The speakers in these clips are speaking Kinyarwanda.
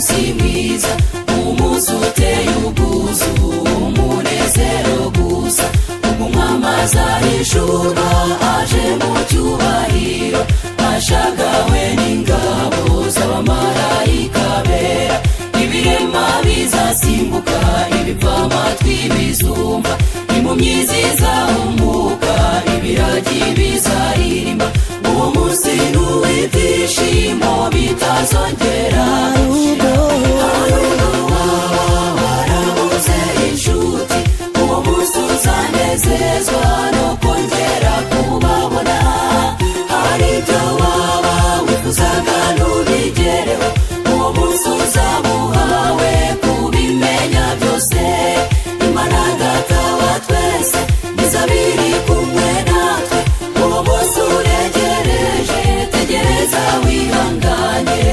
Munsi mwiza, umunsi uteye ubwuzu, umunezero gusa, ubwo Umwami azahishurwa aje mu cyubahiro, ashagawe n'ingabo z'abamarayika bera. Ibirema bizasimbuka, ibipfamatwi bizumva, impumyi zizahumuka, ibiragi bizaririmba. Uwo munsi ni uw'ibyishimo bitazongera gushira. Hari ubwo waba warabuze inshuti, uwo munsi uzanezezwa no kongera kubabona. Hari ibyo waba wifuzaga ntubigereho, uwo munsi uzaba uhawe kubimenya byose. Imana Data wa twese izaba iri kumwe natwe. Uwo munsi uregereje, tegereza wihanganye.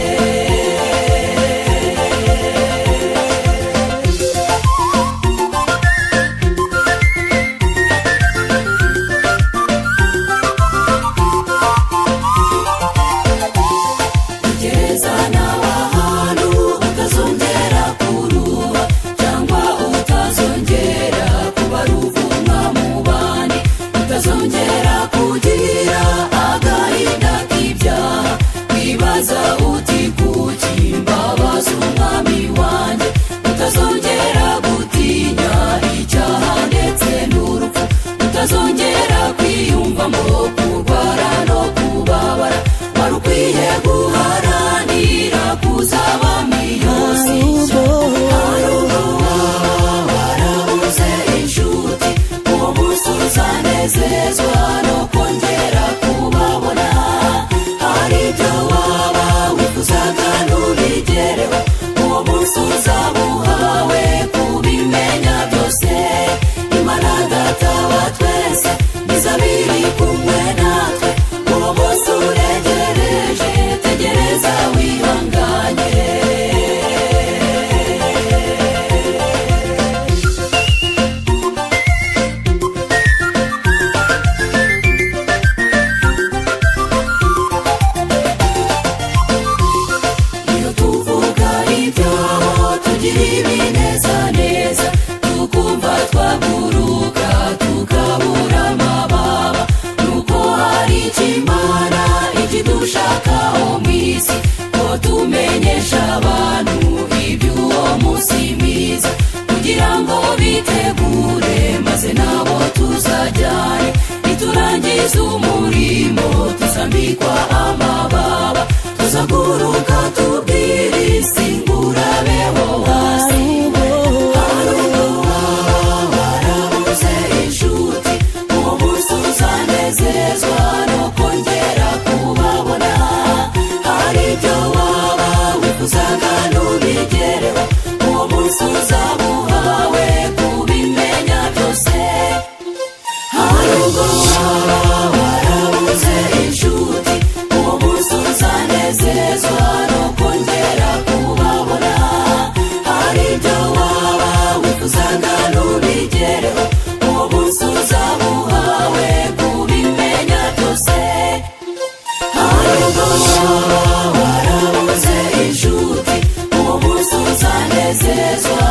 Tegereza nawe ahantu utazongera kuruha, cyangwa utazongera kuba ruvumwa mu bandi, utazongera kugira agahinda k'ibyaha, wibaza uti: "Kuki mbabaza Umwami wanjye?" Utazongera gutinya icyaha ndetse n'urupfu, utazongera kwiyumvamo kurwara no kubabara. Wari ukwiye guharanira kuzaba mu iyo si nshya. Hari ubwo waba warabuze inshuti, uwo munsi uzanezezwa no kongera kubabona. Hari ibyo waba wifuzaga ntubigereho, uwo munsi uzaba uhawe kubimenya byose. Imana Data wa twese izaba iri kumwe natwe. Uwo munsi uregereje, tegereza wihanganye. Iyo tuvuga ibyaho tugira ibinezaneza, tukumva twaguruka tukabura amababa, nuko hari icyo Imana ikidushakaho mu isi, ngo tumenyeshe abantu iby'uwo munsi mwiza, kugira ngo bitegure maze nabo tuzajyane. Niturangiza umurimo tuzambikwa amababa, tuzaguruka tubwire isi ngo: "Urabeho hasi." Hari ubwo waba warabuze inshuti, uwo munsi uzanezezwa no kongera kubabona. Hari ibyo waba wifuzaga ntubigereho, uwo munsi uzaba uhawe kubimenya byose. Hari ubwo waba warabuze inshuti, uwo munsi uzanezezwa no kongera kubabona. Hari ibyo waba wifuzaga ntubigereho, uwo munsi uzaba uhawe kubimenya byose. Hari ubwo waba warabuze inshuti, uwo munsi uzanezezwa.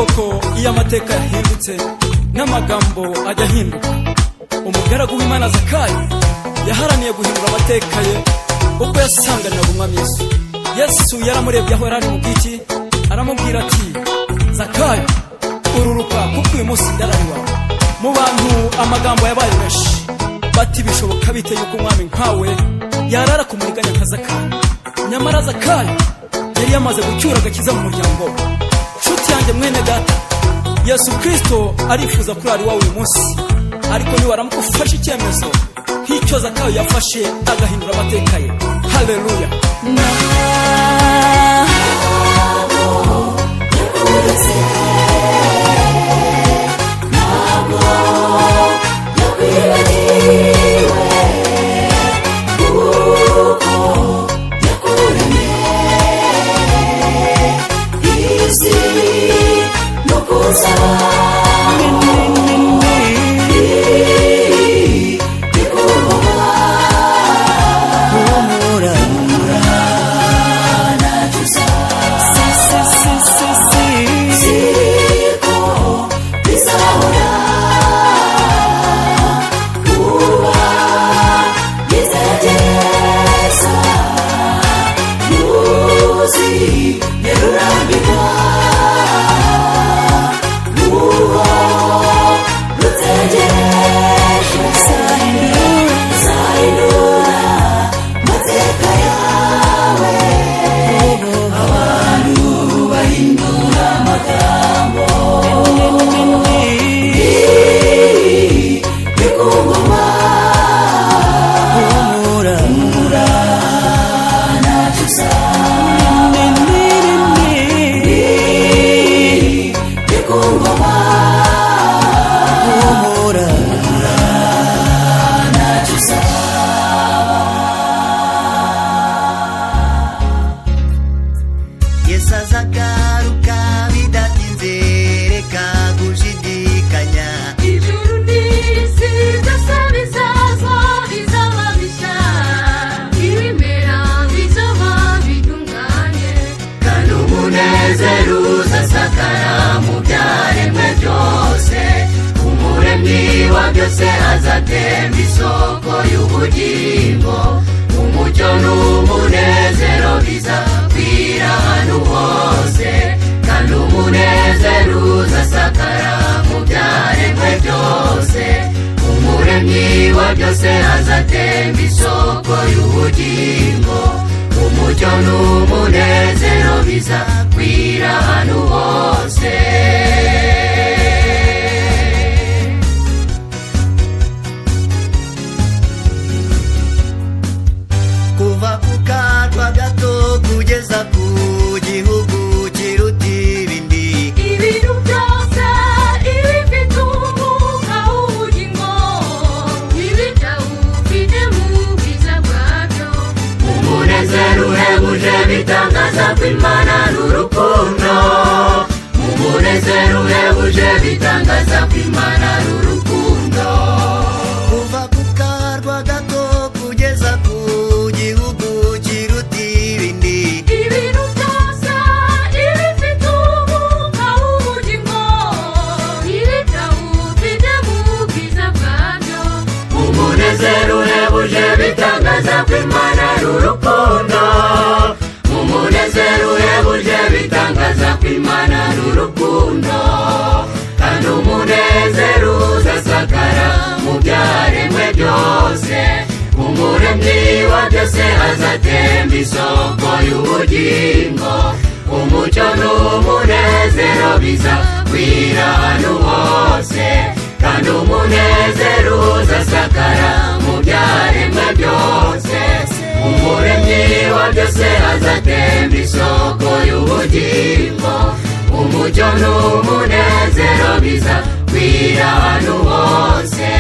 Koko iyo amateka yahindutse n'amagambo ajya ahinduka. Umugaragu w'Imana Zakayo yaharaniye guhindura amateka ye ubwo yasanganiraga Umwami Yesu. Yesu yaramurebye aho yari ari mu giti, aramubwira ati: "Zakayo, ururuka, kuko uyu munsi ndarara iwawe." Mu bantu amagambo yabaye menshi, bati: "Bishoboka bite yuko umwami nkawe yarara ku muriganya nka Zakayo?" Nyamara Zakayo yari yamaze gucyura agakiza mu muryango we. Nshuti yanjye, mwene data, Yesu Kirisito arifuza kurara iwawe uyu munsi, ariko niwaramuka ufashe icyemezo nk'icyo Zakayo yafashe, agahindura amateka ye. Haleluya! Yakwibagiwe kuko yakuremye isi no kuzaba Humura. Si, si, si, si, si. Siko bizahora kuba bizagereza yuzi nerurambirwa n'uwo rutegereje zahindura amateka yawe abantu bahindura amagambo ni ku ngoma. Humura. Ntacyo uzaba. Ni, ni, ni, ni. Ni ku ngoma. Humura. Ntacyo uzaba. Yesu azagaruka bidatinze, reka gushidikanya. Ijuru n'isi byose bizaza, bizaba bishya, ibimera bizaba bitunganye, Kandi umunezero uzasakara mu byaremwe byose. Umuremyi wa byose azatemba isoko y'ubugingo. Umucyo n'umunezero bizakwira ahantu hose. Kandi umunezero uzasakara mu byaremwe byose. Umuremyi wa byose azatemba isoko y'ubugingo. Umucyo n'umunezero bizakwira ahantu hose. Kuva ku karwa gato kugeza ku gihugu kiruta ibindi. Ibintu byose ibifite umwuka w'ubugingo ibitawufite mu bwiza bwabyo. Umunezero uhebuje bitangaza ko Imana ari urukundo. Umunezero uhebuje bitangaza ko Imana ari urukundo. Kuva ku karwa gato kugeza ku gihugu kiruta ibindi. Ibintu byose ibifite umwuka w'ubugingo ibitawufite mu bwiza bwabyo. Umunezero uhebuje bitangaza ko Imana ari urukundo. Umunezero uhebuje bitangaza ko Imana ari urukundo. Kandi umunezero uzasakara mu byaremwe byose. Umuremyi wa byose azatemba isoko y'ubugingo. Umucyo n'umunezero bizakwira ahantu hose. Kandi umunezero uzasakara mu byaremwe byose. Umuremyi wa byose azatemba isoko y'ubugingo. Umucyo n'umunezero bizakwira ahantu hose.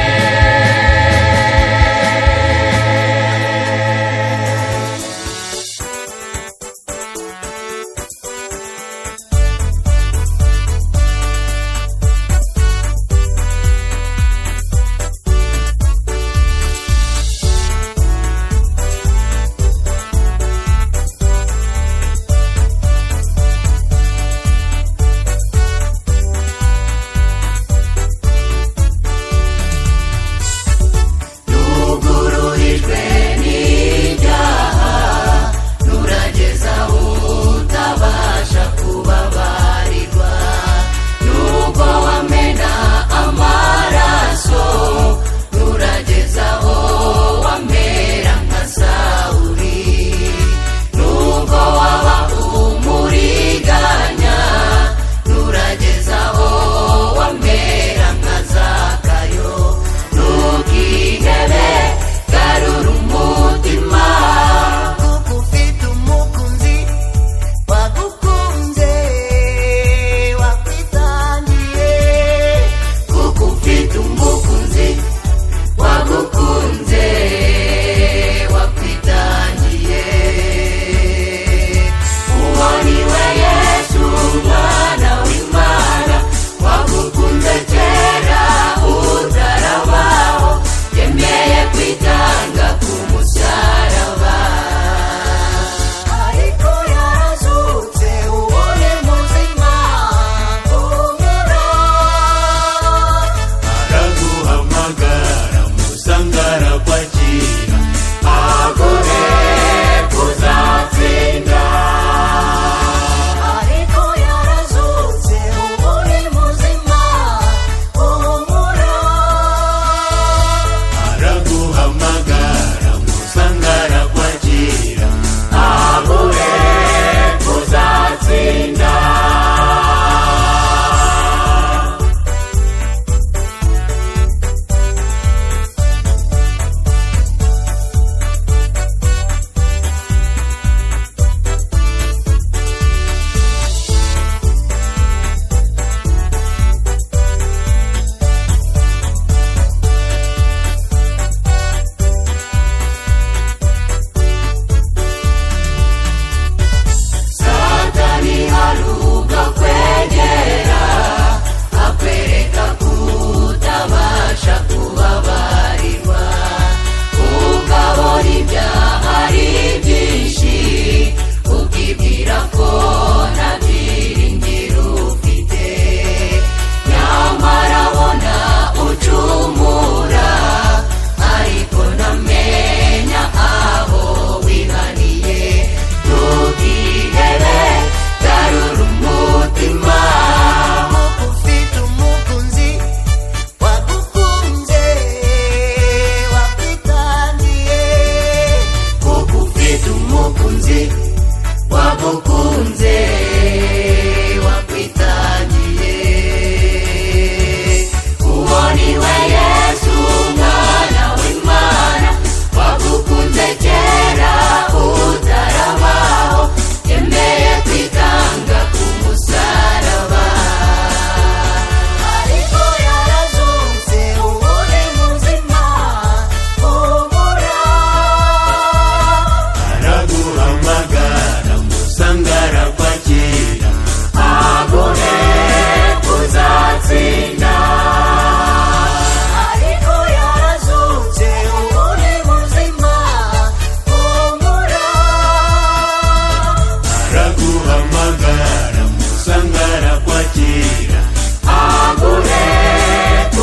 Araguhamagara musanga arakwakira. Aguhe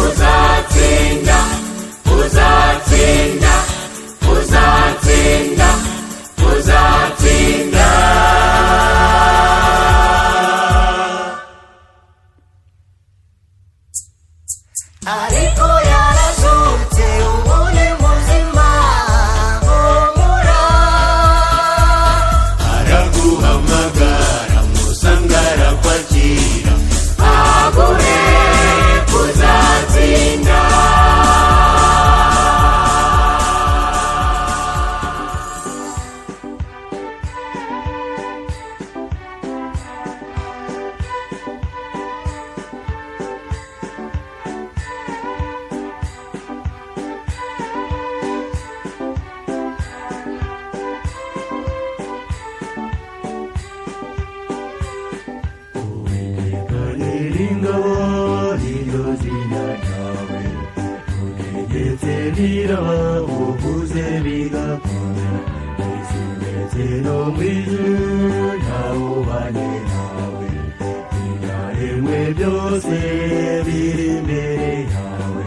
uzatsinda, uzatsinda, uzatsinda, uzatsinda. Ariko yarazutse ubu ni muzima, humura. Araguhamagara musanga arakwakira. Aguhe uzatsinda. Uwiteka Nyiringabo niryo zina ryawe, utegetse biraba, uvuze bigakomera, mu isi ndetse no mu ijuru ntawubanye nawe, ibyaremwe byose biri imbere yawe,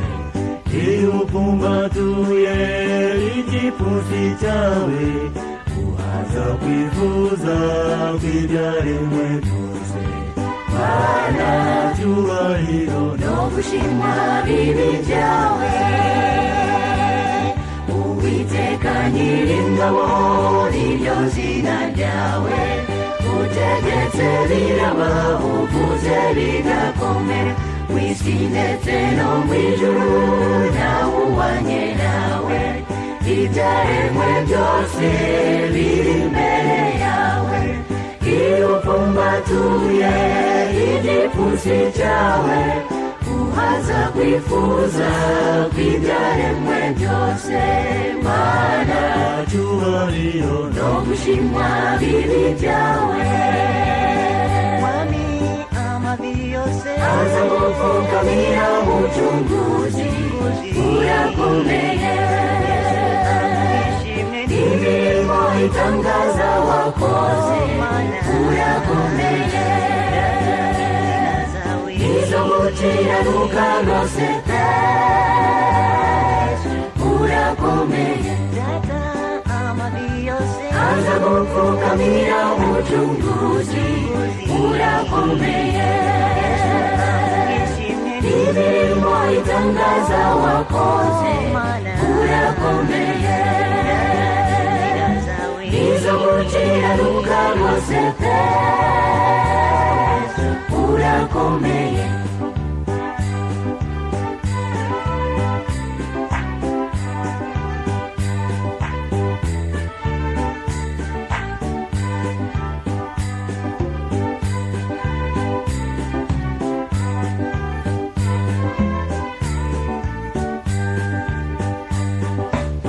iyo upfumbatuye igipfunsi cyawe, uhaza kwifuza kw'ibyaremwe byose. Mana cyubahiro no gushimwa bibi byawe, Uwiteka Nyiringabo niryo zina ryawe, utegetse biraba, uvuze bigakomera, mu isi ndetse no mu ijuru ntawuhwanye nawe, ibyaremwe byose biri imbere yawe, iyo upfumbatuye igipfunsi cyawe, uhaza kwifuza kw'ibyaremwe byose. Mana cyubahiro no gushimwa bibi byawe, Mwami amavi yose aza gupfukamira Mucunguzi, urakomeye. Ishimwe Imirimo itangaza wakoze, urakomeye. zawe Izo gukiranuka rwose pe, urakomeye. Data amavi yose Aza gupfukamira Mucunguzi, urakomeye. Ishimwe Imirimo itangaza wakoze, urakomeye. zawe Izo gukiranuka rwose pe, urakomeye.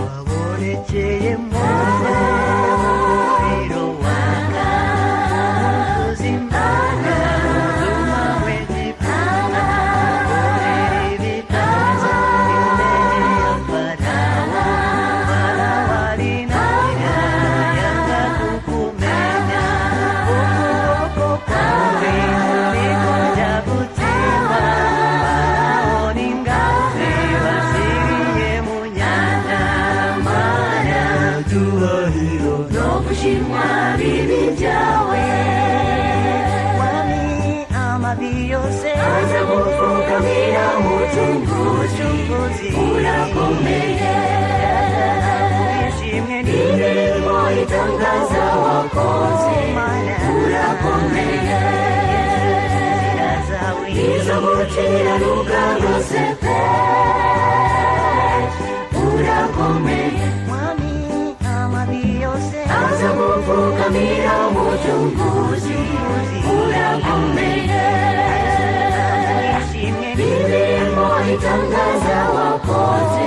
Wabonekeye Mose umuriro waka, umusozi Imana utuma w'Egiputa, ukorera ibitangaza imbere ya Farawo. Farawo arinangira yanga kukumenya, ukuboko kwawe niko kujya gutsemba Farawo n'ingabo ze bashiriye mu nyanja. Mana cyubahiro no gushimwa bibi byawe, Mwami amavi yose aza gupfukamira Mucunguzi, urakomeye. Ishimwe Imirimo itangaza wakoze, urakomeye. zawe Izo gukiranuka rwose pe, urakomeye. Mwami amavi yose Aza gupfukamira Mucunguzi, urakomeye. Ishimwe Imirimo itangaza wakoze,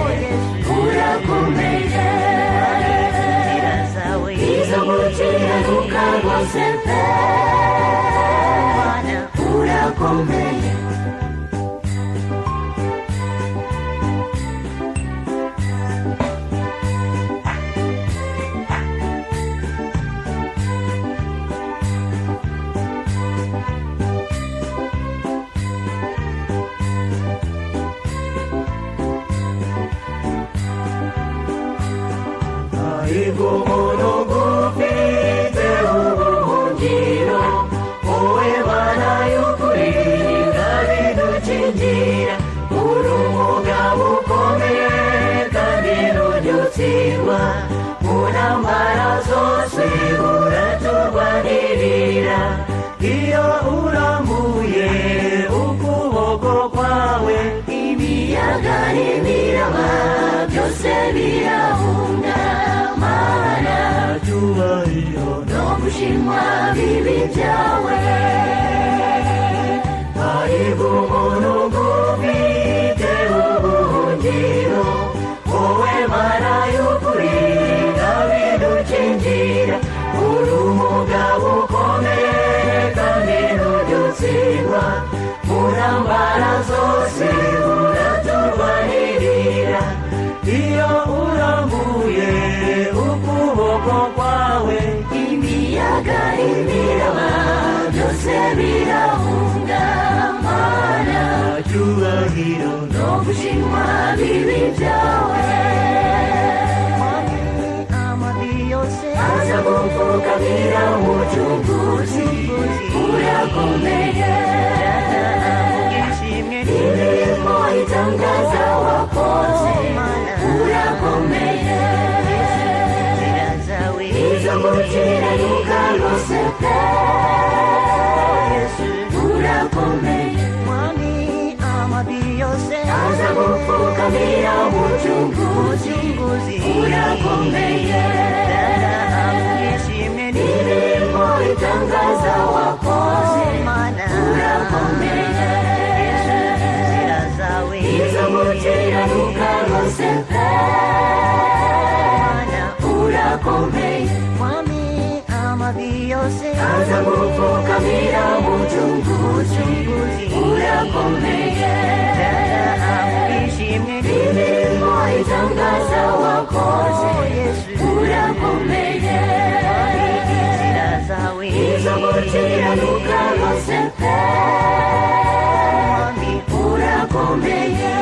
urakomeye. zawe Izo gukiranuka rwose pe, urakomeye. birahunga Mana cyubahiro no gushimwa bibi byawe. Hahirwa umuntu ufite ubuhungiro, wowe Mana y'ukuri ntabidukingira. Uri umugabo ukomeye kandi ntujya utsindwa, mu ntambara zose uraturwanirira. Iyo urambuye ukuboko kwawe, Imiyaga imiraba byose birahunga Mana cyubahiro no gushimwa bibi byawe. Mwami amabi yose Aza gupfukamira umucunguzi urakomeye. Ishimwe Imirimo itangaza wakoze urakomeye. inzira zawe Izo gukiranuka rwose pe Yesu urakomeye. Mwami amabi yose Aza gupfukamira umucunguzi urakomeye. Ishimwe Imirimo itangaza wakoze Mana urakomeye. Yesu inzira zawe Izo gukiranuka rwose pe Mana urakomeye. Mwami amabi yose Aza gupfukamira umucunguzi urakomeye. Ishimwe Imirimo itangaza wakoze Yesu urakomeye. inzira zawe Izo gukiranuka rwose pe Mwami urakomeye.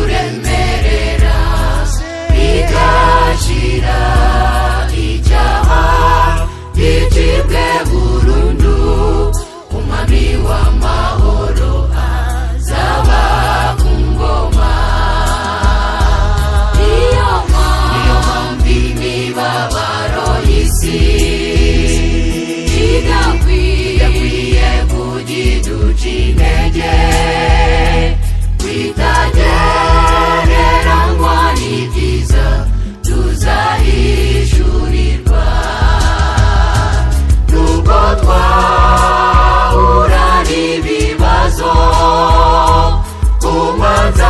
Ibituremerera bigashira, icyaha gicibwe burundu, umwami w'amahoro azaba ku ngoma. Niyo mpamvu imibabaro y'isi idakwiye kugiduca intege, bitagereranywa n'ibyiza tuzahishurirwa. Nubwo twahura n'ibibazo, umwanzi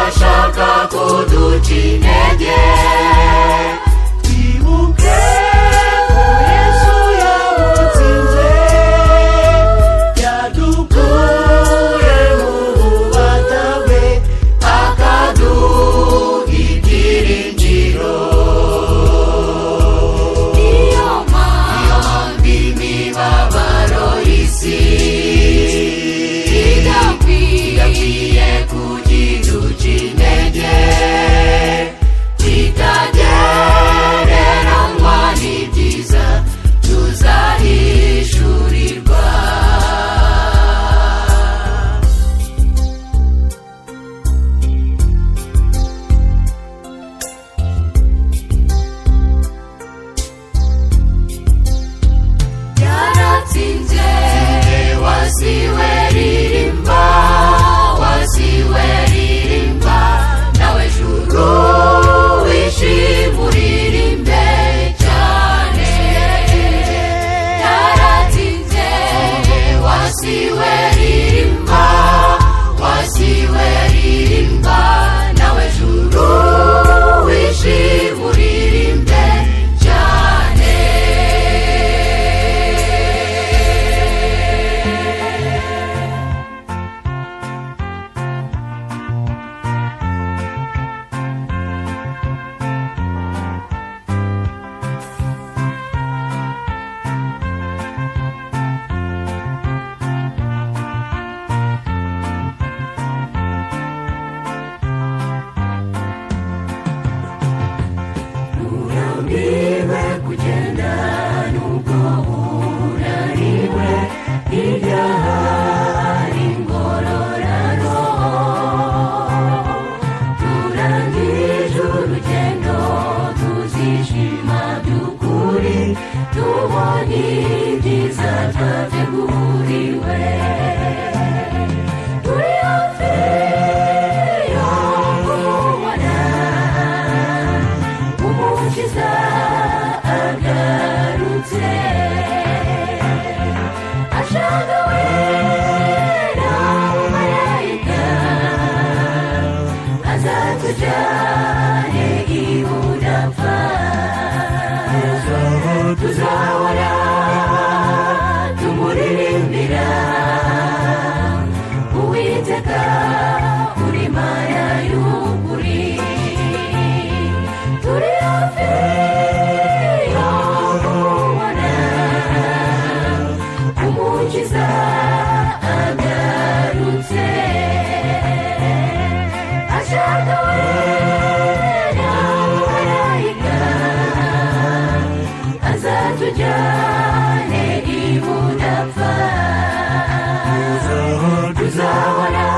ashaka kuduca intege, twibuke Bidakwiye kugiduca intege, bitagereranywa n'ibyiza tuzahishurirwa. Yaratsinze, wasiwe ririmba, wasiwe ririmba, nawe juru wishima uririmbe cyane. Yaratsinze, wasiwe ririmba, wasiwe ririmba, nawe juru wishima uririmbe cyane. Urambiwe kugenda nubwo unaniwe, hirya hari ingororano. Turangije urugendo tuzishima by'ukuri, tubonye ibyiza twateguriwe. Turi hafi yo kumubona Umukiza agarutse, ashagawe n'abamarayika, azatujyane ibudapfa. Tuzahora tumuririmbira, Uwiteka uri Mana y'ukuri. Turi hafi yo kumubona Umukiza agarutse, ashagawe n'abamarayika, azatujyane ibudapfa. Tuzahora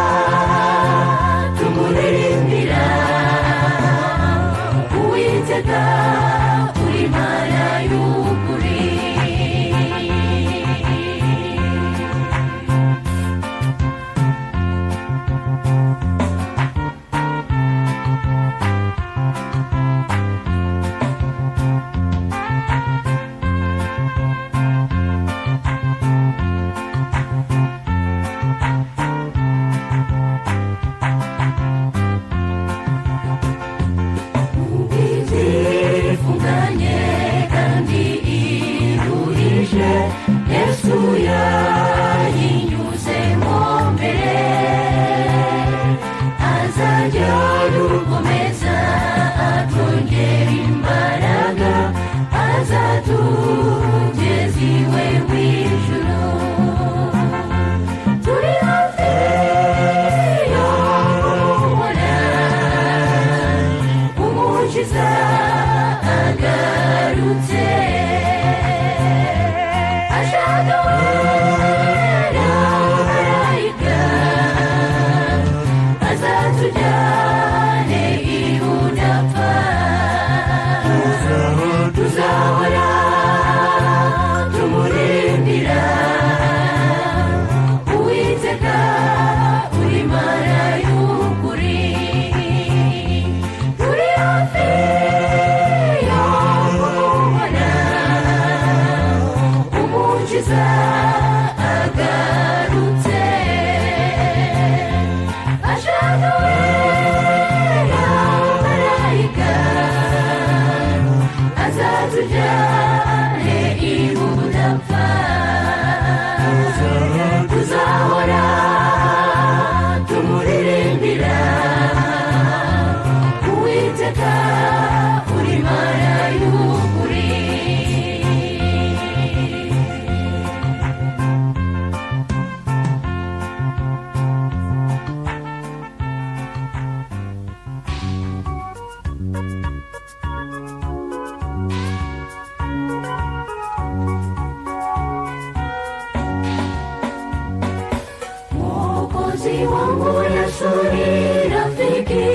Mwokozi wangu Yesu ni rafiki,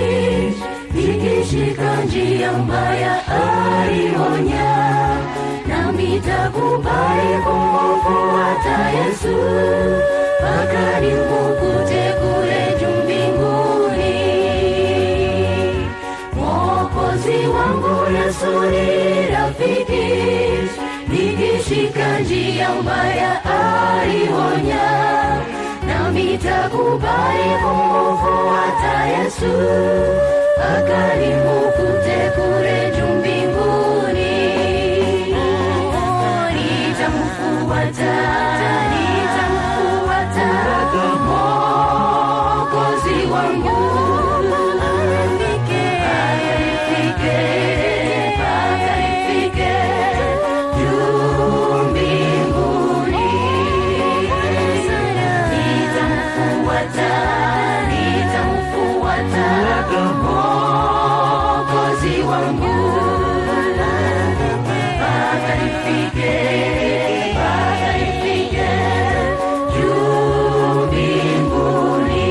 nikishika njia mbaya alionya, nami nitakubali kumfuata Yesu mpaka nimkute kule juu mbinguni. Mwokozi wangu Yesu ni rafiki, nikishika njia mbaya alionya, nami nitakubali kumfuata Yesu mpaka nimkute kule juu mbinguni. Nitamfuata, nitamfuata Mwokozi wangu, mpaka nifike juu mbinguni. Nitamfuata, nitamfuata Mwokozi wangu, mpaka nifike, mpaka nifike juu mbinguni.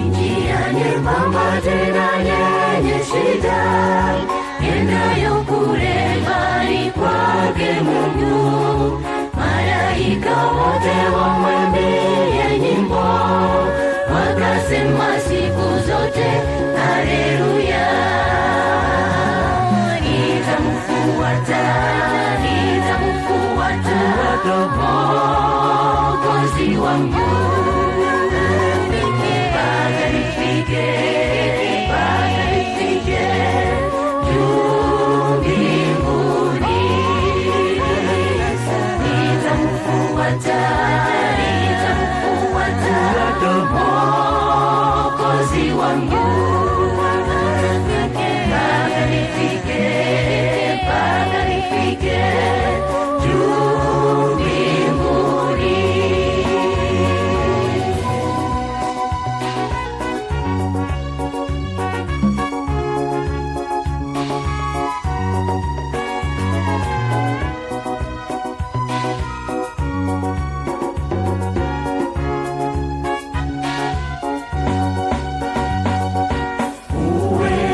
Njia nyembamba tena yenye shida, endayo kule mbali kwake Mungu. Malaika wote wamwimbie nyimbo, wakasema siku zote haleluya. Nitamfuata, nitamfuata Mwokozi wangu, mpaka nifike, mpaka nifike juu mbinguni. Nitamfuata, nitamfuata Mwokozi wangu, mpaka nifike, mpaka nifike juu mbinguni.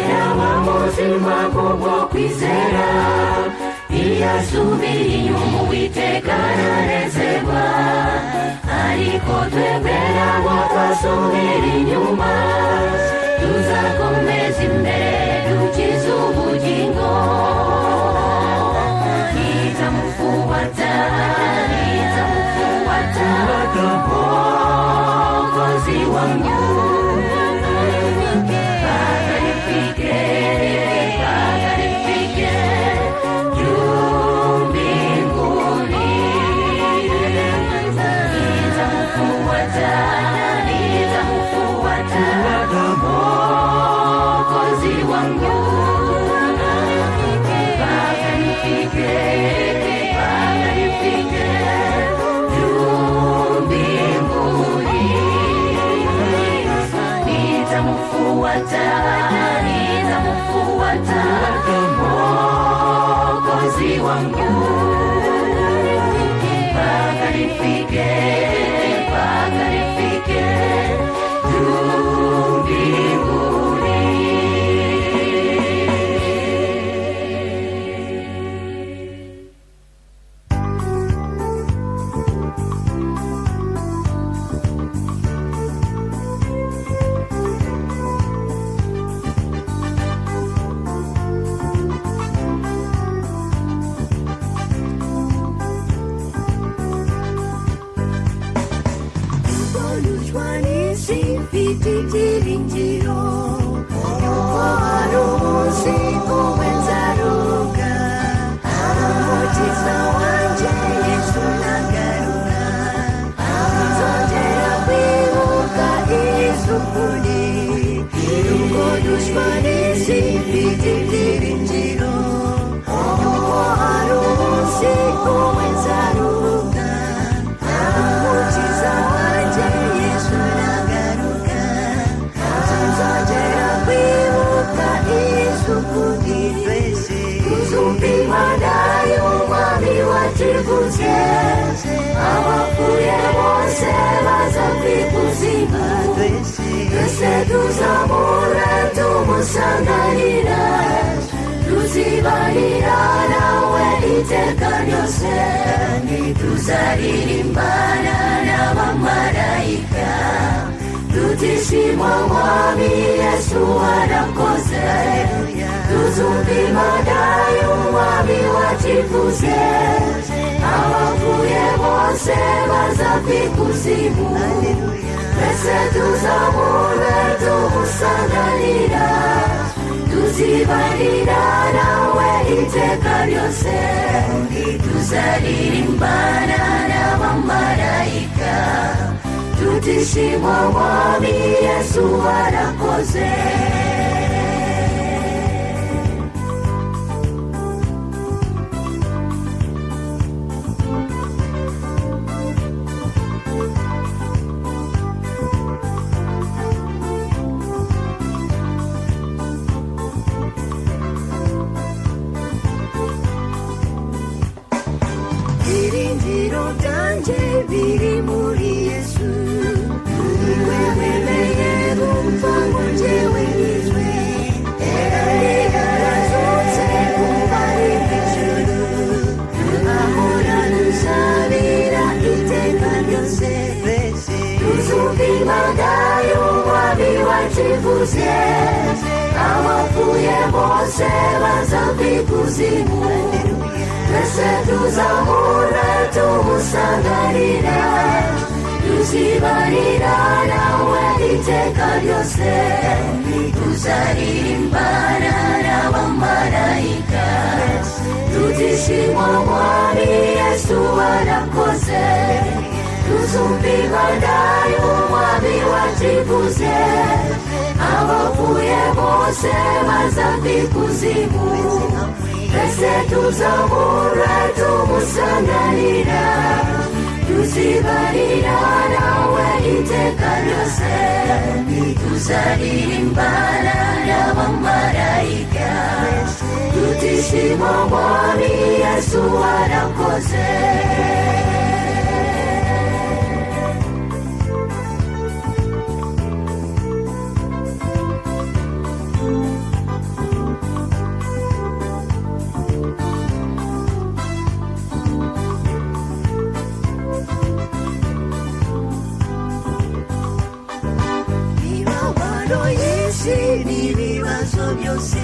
Ubuzima kubwo kwizera, iyo asubiye inyuma Uwiteka aranezerwa, ariko twebwe ntabwo twasubira inyuma, tuzakomeza imbere dukize ubugingo. Nitamfuata, nitamfuata Mwokozi wangu, mpaka nifike, mpaka nifike juu mbinguni. Nitamfuata, nitamfuata Mwokozi wangu, mpaka nifike, mpaka nifike juu mbinguni. Nitamfuata, nitamfuata Mwokozi wangu, mpaka nifike, mpaka nifike juu mbinguni. Yesu nagaruka, sinzongera kwibuka. wacivuze. Abapfuye bose bazava ikuzimu, twese tuzamure tumusanganira, tuzibanira nawe iteka ryose, tuzaririmbana n'abamarayika, tutishimwa mwami Yesu warakoze, tuzumva imana y'umwami wacivuze. Abapfuye bose bazava ikuzimu, twese tuzamure tumusanganira, tuzibanira nawe iteka ryose, tuzaririmbana n'abamarayika, tutishimwa mwami Yesu warakoze. Ibyiringiro byanjye biri muri Yesu, niwe wemeye gupfa ngo njyewe nkizwe, yarazutse kuva ari mu ijuru, ahora adusabira iteka ryose, tuzumva imana y'umwami wacivuze. Abapfuye bose bazava ikuzimu, twese tuzamure tumusanganira, tuzibanira nawe iteka ryose, tuzaririmbana n'abamarayika, tutishimwa mwami Yesu warakoze, tuzumva imana y'umwami wacivuze. Abapfuye bose bazava ikuzimu, twese tuzamure tumusanganira, tuzibanira nawe iteka ryose, tuzaririmbana n'abamarayika, tutishimwa mwami Yesu warakoze. N'ibibazo byose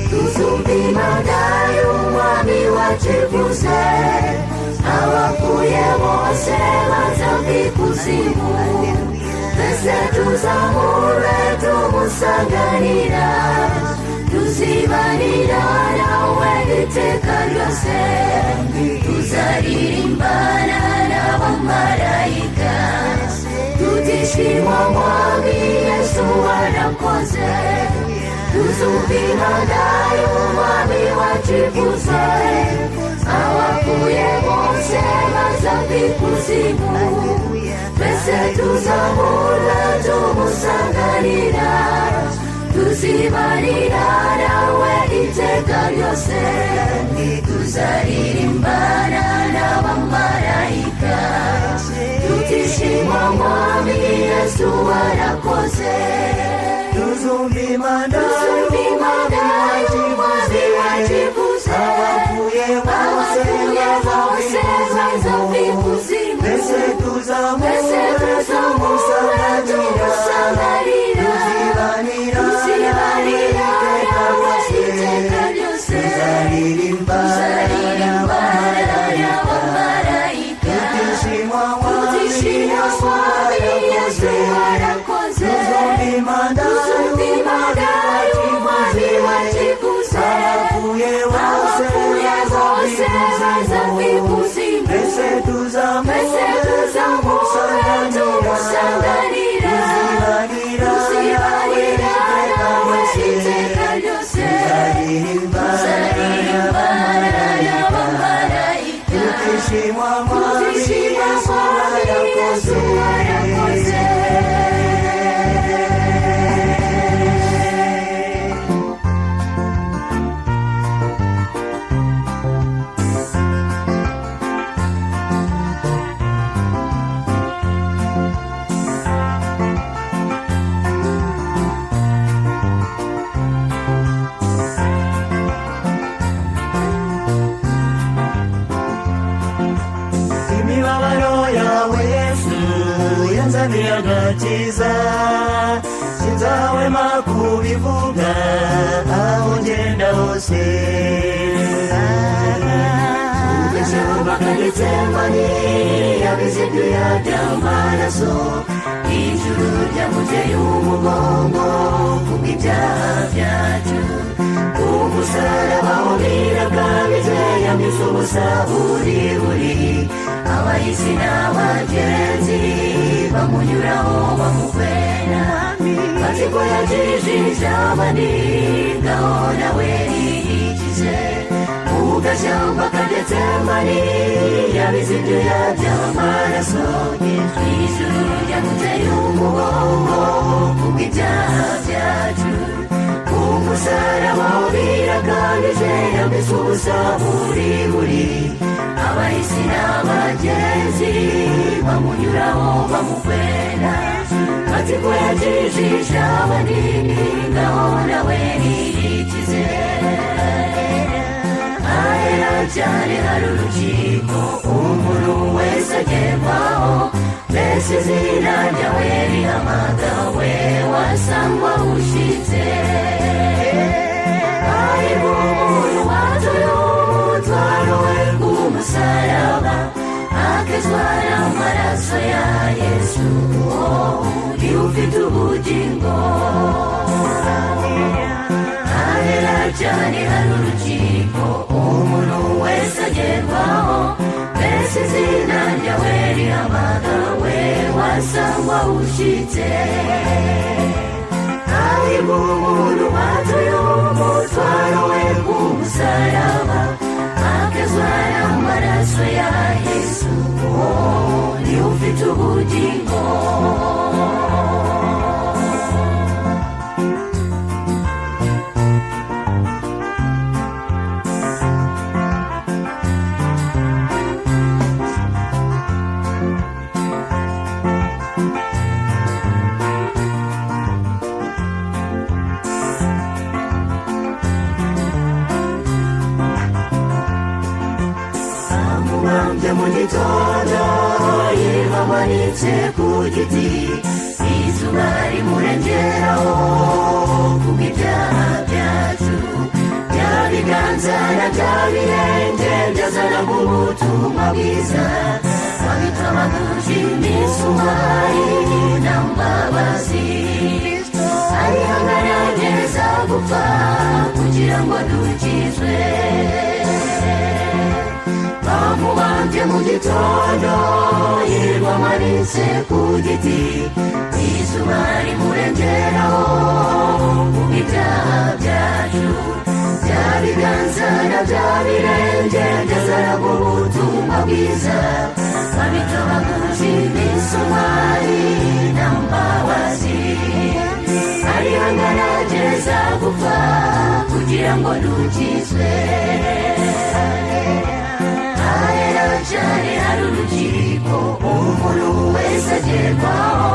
tuzumva imana y'umwami wacivuze. Abapfuye bose bazava ikuzimu, twese tuzamure tumusanganira, tuzibanira nawe iteka ryose, tuzaririmbana n'abamarayika, tutishimwa mwami Yesu warakoze, tuzumva imana y'umwami wacivuze. Abapfuye bose bazava ikuzimu, twese tuzamure tumusanganira, tuzibanira nawe iteka ryose, tuzaririmbana n'abamarayika, tutishimwa mwami Yesu warakoze. Tuzumva imana y'umwami wacivuze. Abapfuye bose bazava ikuzimu, twese tuzamure tumusanganira, tuzibanira nawe iteka ryose, tuzaririmbana n'abamarayika, tutishimwa mwami tutishimwa mwami Yesu warakoze. Tuzumva imana y'umwami wacivuze. Abapfuye bose bazava ikuzimu, twese tuzamure tumusanganira, tuzibanira nawe iteka ryose, tuzaririmbana tuzaririmbana n'abamarayika, tutishimwa mwami warakoze. Yesu warakoze. Imibabaro yawe Yesu yanzaniye agakiza, sinzahwema kubivuga aho ngenda hose. Ugashyamba kagetsemani yabize ibyuya by'amaraso, ijuru ryamuteye umugongo kubw'ibyaha byacu. Umusaraba birakabije yambitse ubusa buri buri, abahisi n'abagenzi bamunyuraho bamukwena, bati ko yakijije abandi ngaho nawe yikize. Ugashyamba kagetsemani yabize ibyuya by'amaraso, ijuru ryamuteye umugongo kubw'ibyaha byacu. Umusaraba birakabije yambitse ubusa buri buri, abahisi n'abagenzi bamunyuraho bamukwena, bati ko yakijije abandi ngaho nawe yikize. Ahera cyane hari urukiko umuntu wese agerwaho, mbese izina ryawe rihamagawe wasangwa ushyitse. Hahirwa umuntu watuye umutwaro we ku musaraba, akezwa n'amaraso ya Yesu, niwe ufite ubugingo. Ahera cyane hari urukiko umuntu wese agerwaho, mbese izina ryawe rihamagawe wasangwa ushyitse. Hahirwa umuntu watuye umutwaro we ku musaraba, akezwa n'amaraso ya Yesu, niwe ufite ubugingo. Bamubambye mu gitondo yibamanitse ku giti, izuba rimurengeraho kubw'ibyaha byacu. Bya biganza na bya birenge byazanaga ubutumwa bwiza, babitobaguje imisumari na mbabazi. Arihangana ageza gupfa kugira ngo dukizwe. Bamubambye mu gitondo yirirwa amanitse ku giti, izuba rimurengeraho kubw'ibyaha byacu. Bya biganza na bya birenge byazanaga ubutumwa bwiza, babitobaguje imisumari na mbabazi. Arihangana ageza gupfa kugira ngo dukizwe. Ahera cyane hari urukiko umuntu wese agerwaho,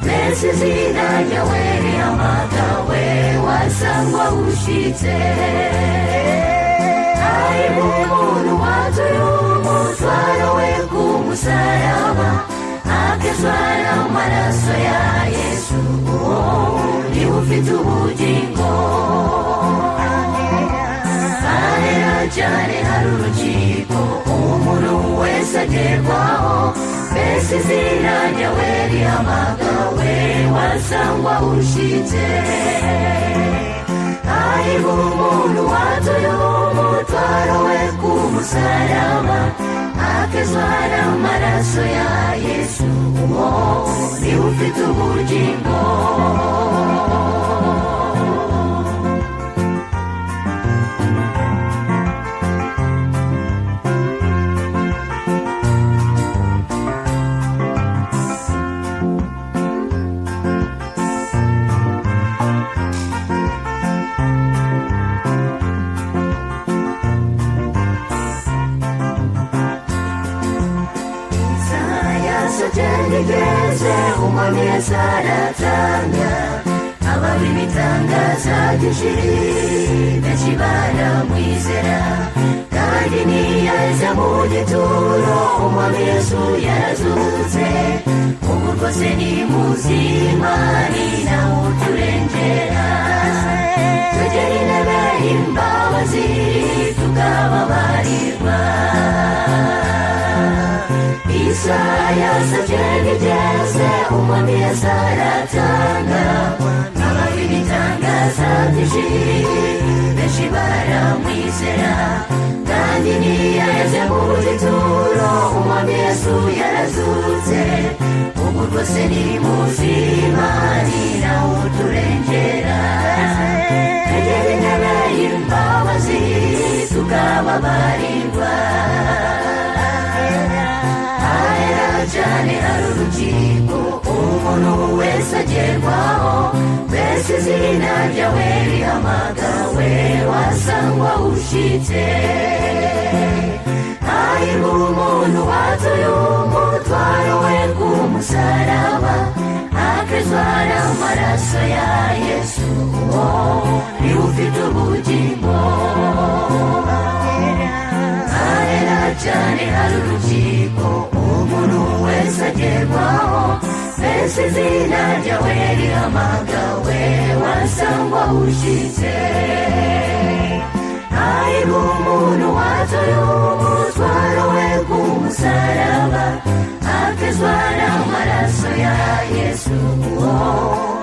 mbese izina ryawe rihamagawe wasangwa ushyitse. Hahirwa umuntu watuye umutwaro we ku musaraba, akezwa n'amaraso ya Yesu, niwe ufite ubugingo. Ahera cyane hari urukiko umuntu wese agerwaho, mbese izina ryawe rihamagawe wasangwa ushyitse. Hahirwa umuntu watuye umutwaro we ku musaraba, akezwa n'amaraso ya Yesu, niwe ufite ubugingo. cyenda igeze umwami Yesu aratanga ababi ibitangaza byinshi benshi baramwizera kandi ntiyaheze mu gituro umwami Yesu yarazutse ubu rwose ni muzima ni nawe uturengera tugera intebe y'imbabazi tukababarirwa Isaya cyenda igeze umwami Yesu aratanga ababi ibitangaza byinshi benshi baramwizera kandi ntiyaheze mu gituro umwami Yesu yarazutse ubu rwose ni muzima ni nawe uturengera twegere intebe y'imbabazi tukababarirwa ahera cyane hari urukiko umuntu wese agerwaho mbese izina ryawe rihamagawe wasangwa ushyitse hahirwa umuntu watuye umutwaro we ku musaraba akezwa n'amaraso ya Yesu uwo niwe ufite ubugingo ahera cyane hari urukiko umuntu wese agerwaho mbese izina ryawe rihamagawe wasangwa ushyitse hahirwa umuntu watuye umutwaro we ku musaraba akezwa n'amaraso ya Yesu uwo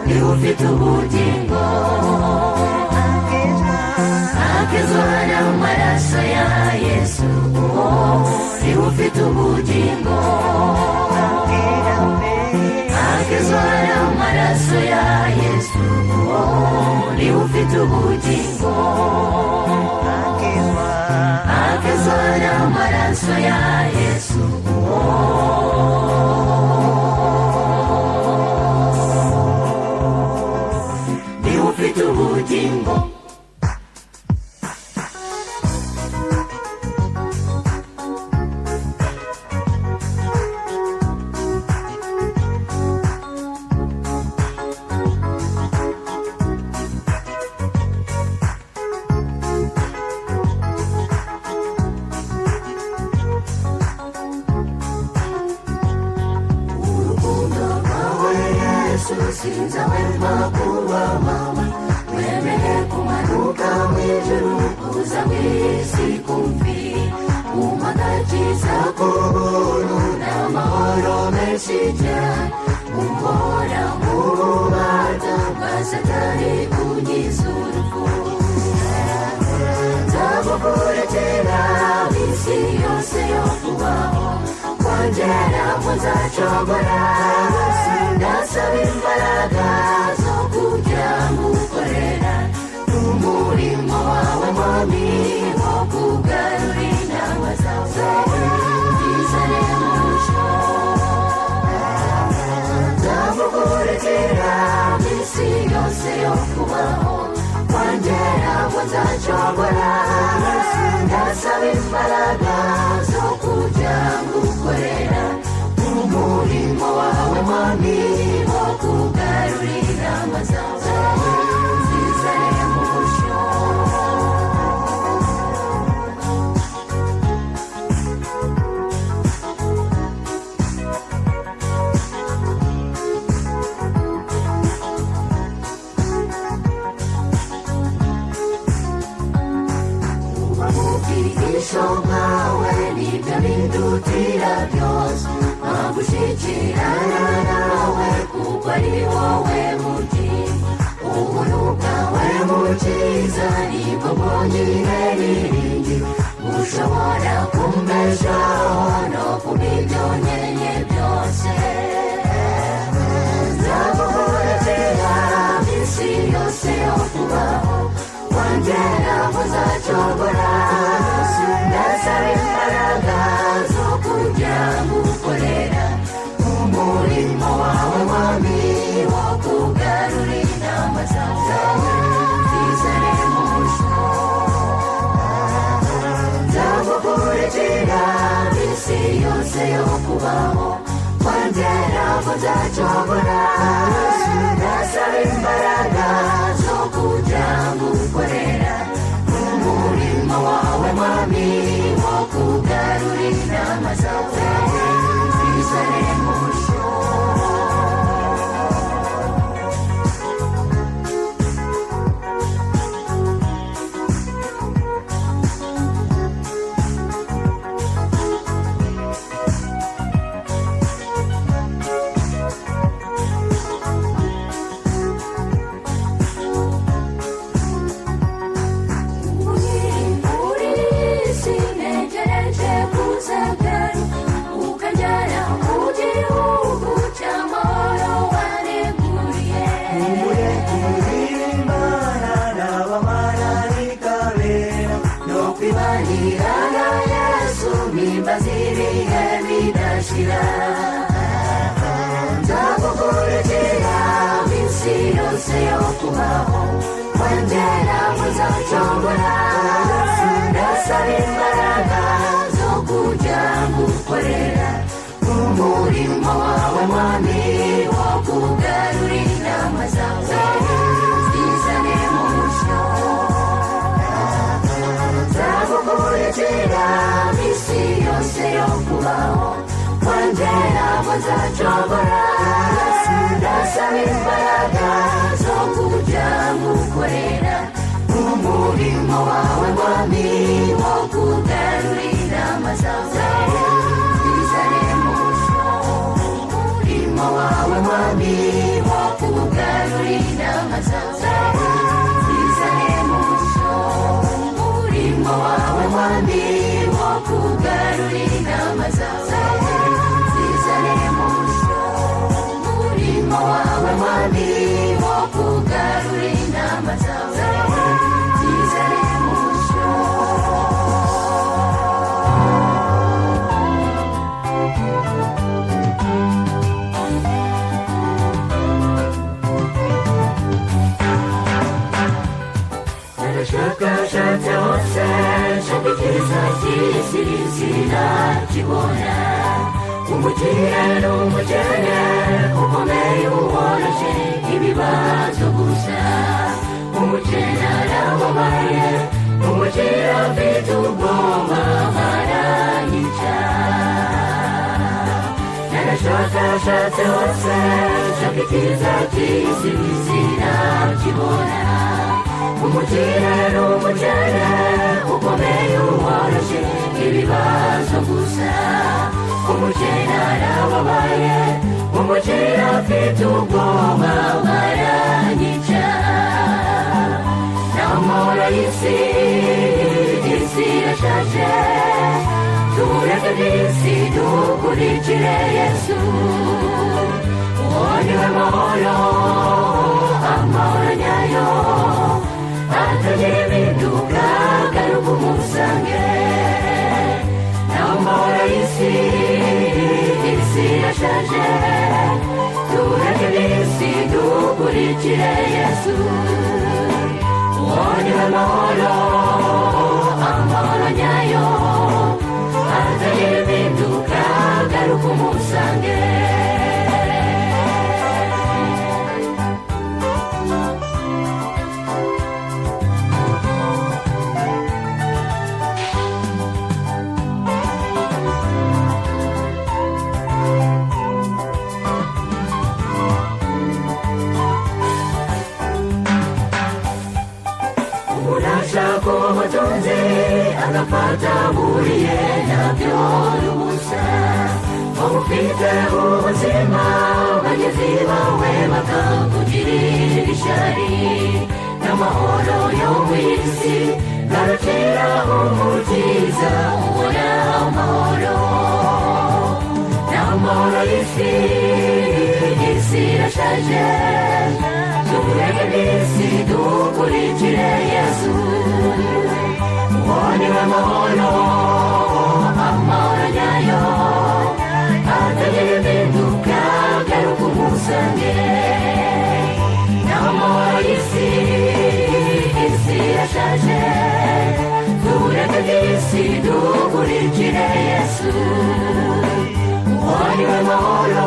niwe ufite ubugingo akezwa n'amaraso ya Yesu uwo niwe ufite ubugingo akezwa n'amaraso ya Yesu uwo niwe ufite ubugingo akezwa n'amaraso ya Yesu uwo niwe ufite ubugingo. ntabwo nzacogora ndasaba imbaraga zo kujya ngukorera umurimo wawe mwami wo kugarura intama zawe zizane mu mucyo. Ndasaba imbaraga zo kujya ngukorera umurimo wawe mwami wo kugarura intama zawe zizane mu mucyo. Nzagukurikira minsi yose yo kubaho kwanjye ntabwo nzacogora ndasaba imbaraga zo kujya ngukorera umurimo wawe mwami wo kugarura intama zawe zizane mu mucyo. Umurimo wawe mwami wo kugarura intama zawe zizane mu mucyo. Umurimo wawe mwami wo kugarura intama zawe zizane mu mucyo. Umurimo wawe mwami wo kugarura intama zawe zizane mu mucyo. Narashakashatse hose nshaka icyiza cy'isi sinakibona umukire n'umukene ukomeye uworoshye ibibazo gusa umukene arababaye umukire afite ubwoba barayica. Narashakashatse hose nshaka icyiza cy'isi sinakibona umukire n'umukene ukomeye uworoshye ibibazo gusa umukene arababaye umukire afite ubwoba baranyica. N'amahoro y'isi isi irashaje tureke iby'isi dukurikire Yesu uwo niwe mahoro amahoro nyayo atagira impinduka garuka umusange. N'amahoro y'isi isi irashaje tureke iby'isi dukurikire Yesu uwo niwe mahoro amahoro nyayo atagira impinduka garuka umusange. Ubutunzi agafata buriye nabyo n'ubusa ufite ubuzima bagenzi bawe bakakugirira ishyari n'amahoro yo mu isi garukira umukiza ubona amahoro n'amahoro y'isi isi irashaje tureke iby'isi dukurikire Yesu uwo niwe mahoro amahoro nyayo atagira impinduka garuka umusange. N'amahoro y'isi isi irashaje tureke iby'isi dukurikire Yesu uwo niwe mahoro.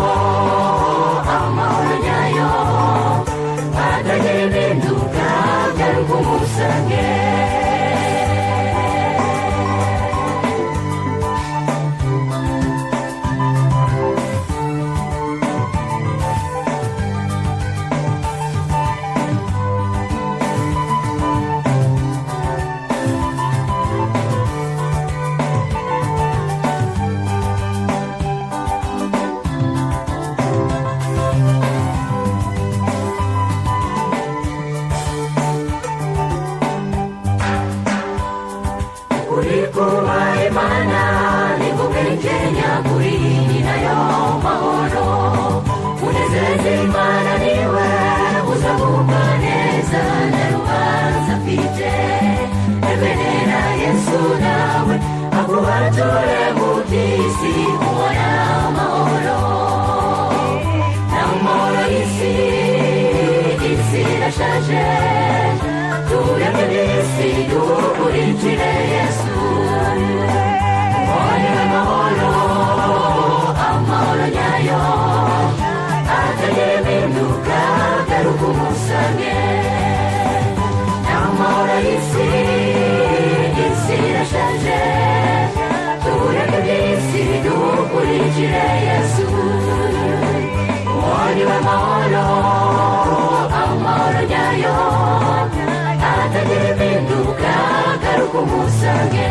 Ukuri kubaha Imana niko bwenge nyakuri, ni nayo mahoro. Unezeze Imana niwe uzagubwa neza, nta rubanza afite. Emerera Yesu nawe akubature mu by'isi, ubona amahoro. N'amahoro y'isi, isi irashaje, tureke iby'isi dukurikire Yesu. Ubone amahoro, amahoro nyayo, atagira impinduka, garuka umusange. N'amahoro y'isi, isi irashaje, tureke iby'isi dukurikire Yesu. Ubone amahoro, amahoro nyayo, atagira impinduka, garuka umusange.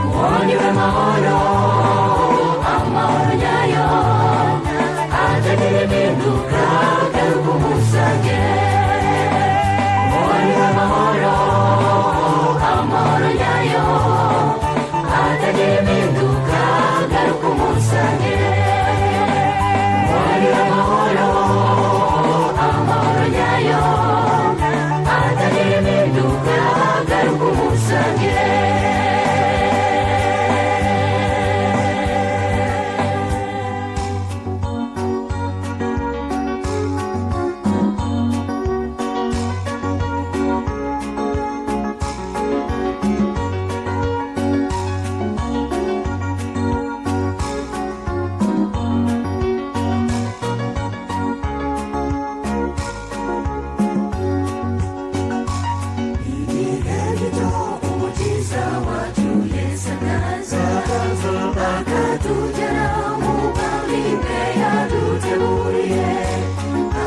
Ubone amahoro, amahoro nyayo, atagira impinduka, garuka umusange. Ubone amahoro, amahoro nyayo, atagira impinduka, garuka umusange. Ubone amahoro, amahoro nyayo, atagira impinduka, garuka umusange. Igihe gito Umukiza wacu Yesu akaza, akatugera mu bwami bwe yaduteguriye.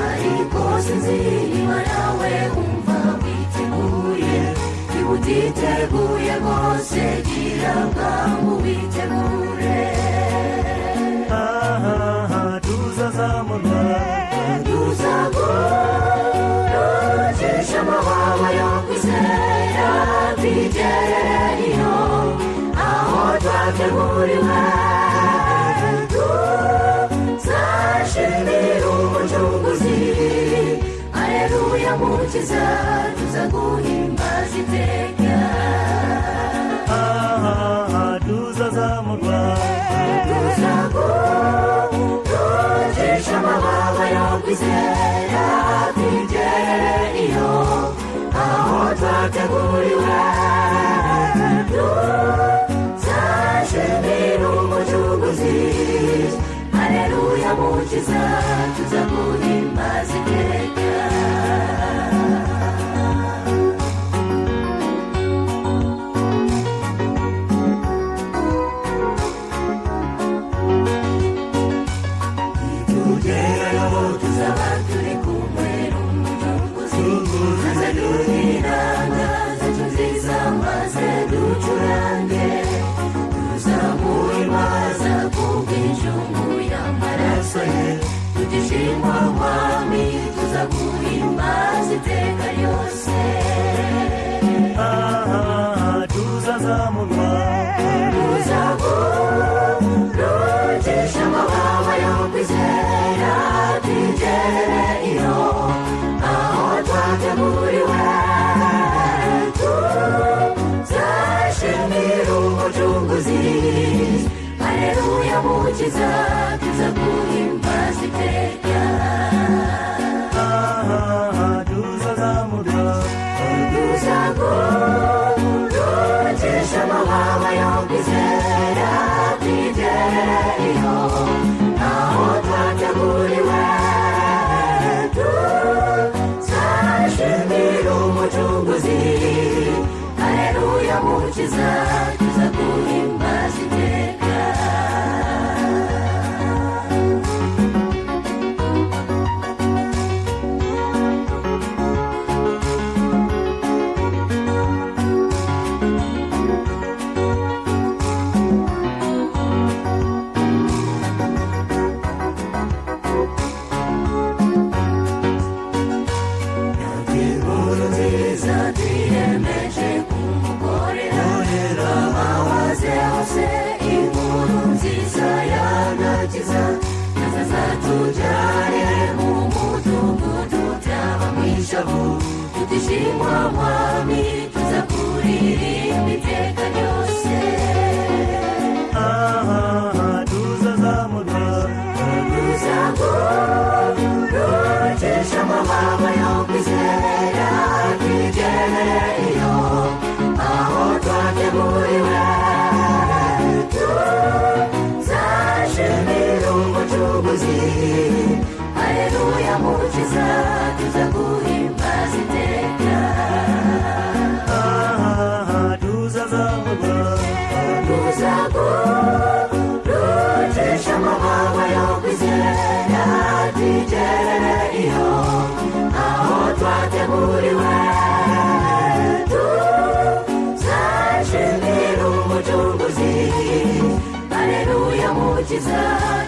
Ariko sinzi niba nawe wumva witeguye, niba utiteguye rwose gira bwangu witegure. Tuzazamurwa, Tuzagurukisha amababa yo kwizera, twigereyo aho twateguriwe. Tuzashimira Umucunguzi, Aleluya Mukiza, tuzaguhimbaza iteka. Tuzazamurwa, Tuzagurukisha amababa yo kwizera, twigereyo aho twateguriwe. Tuzashimira Umucunguzi, Aleluya Mukiza, tuzaguhimbaza iteka. Nitugerayo tuzaba turi kumwe n'Umucunguzi, maze duhiranga zacu nziza, maze ducurange. Tuzamuhimbaza kubw'incungu y'amaraso ye, tutishimwa Mwami, tuzaguhimbaza iteka ryose. Tuzazamurwa, Tuzagurukisha amababa yo kwizera, twigereyo aho twateguriwe. Tuzashimira Umucunguzi, Aleluya Mukiza, tuzaguhimbaza iteka. Tuzazamurwa, Tuzagurukisha amababa yo kwizera, twigereyo aho twateguriwe. Tuzashimira Umucunguzi, Aleluya Mukiza, tuzaguhimbaza iteka. Inkuru nziza twiyemeje kumukorera, Iteka ryose. Tuzazamurwa. Tuzagurukisha amababa yo kwizera, twigerere iyo aho twateguriwe. Tuzashimira Umucunguzi, haleluya Mukiza, tuzaguhimbaza iteka. Tuzazamurwa. Tuzagurukisha amababa yo kwizera, twigerere iyo aho twateguriwe. Tuzashimira Umucunguzi, haleluya Mukiza,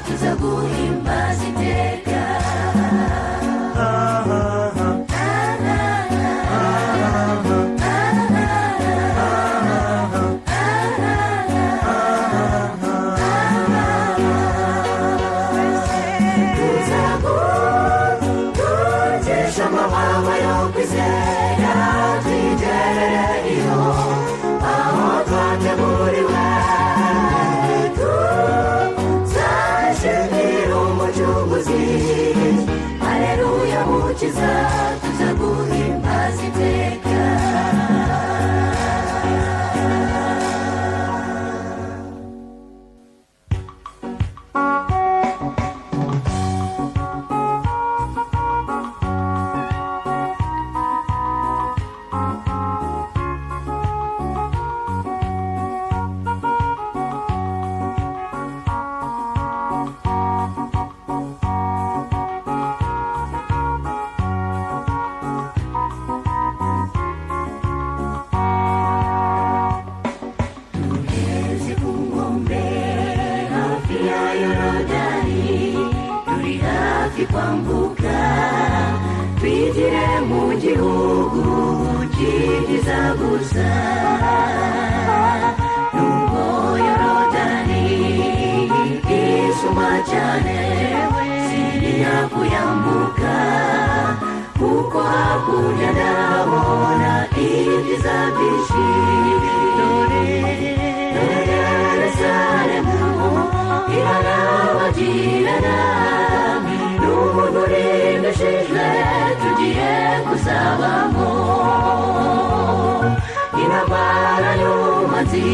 tuzaguhimbaza iteka. Tuzagurukisha amababa yo kwizera, twigerere iyo aho twateguriwe. Tuzashimira Umucunguzi, haleluya Mukiza, tuzaguhimbaza iteka. Tugeze ku nkombe hafi ya Yorodani, turi hafi kwambuka, twigire mu gihugu cy'ibyiza gusa. Nubwo Yorodani isuma cyane, sintinya kuyambuka, kuko hakurya ndabona ibyiza byinshi. Dore Yerusalemu irarabagirana, n'umuntu urimbishijwe tugiye kuzabamo. Intambara y'umwanzi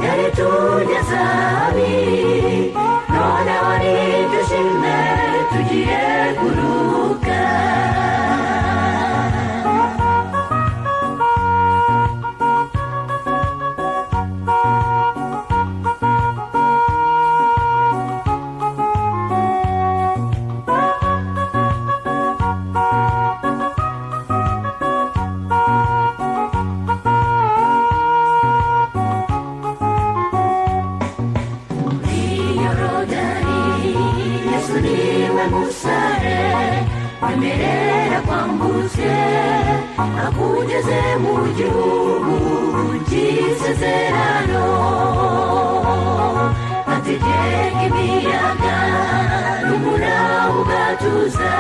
yari tugeze ahabi, noneho nidushime tugiye kuruhuka. Yorodani, Yesu niwe musare wemerera kwambutse, akugeze mu gihugu cy'isezerano. Ategeka imiyaga n'umuraba ugatuza,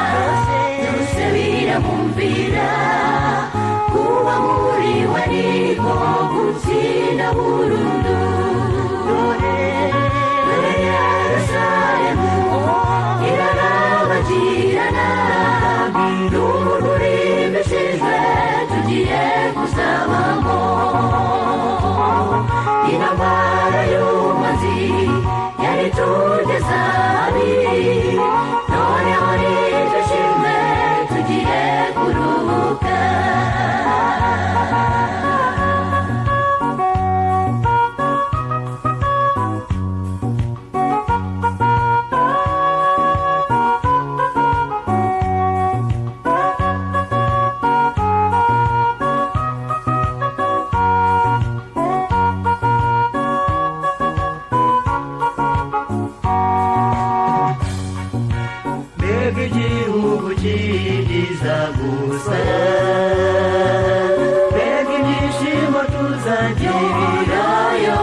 byose biramwumvira. Kuba muri we niko gutsinda burundu. Dore Yerusalemu irarabagirana, n'umuntu urimbishijwe tugiye kuzabamo. Intambara y'umwanzi yari tugeze ahabi, noneho nidushime tugiye kuruhuka. Mbega igihugu cy'ibyiza gusa, mbega ibyishimo tuzagirirayo,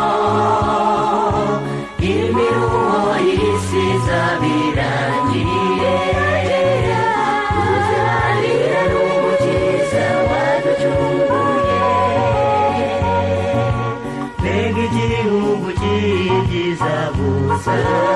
Imiruho y'isi izabirangiriye, tuzabanira n'Umukiza waducunguye. gusa.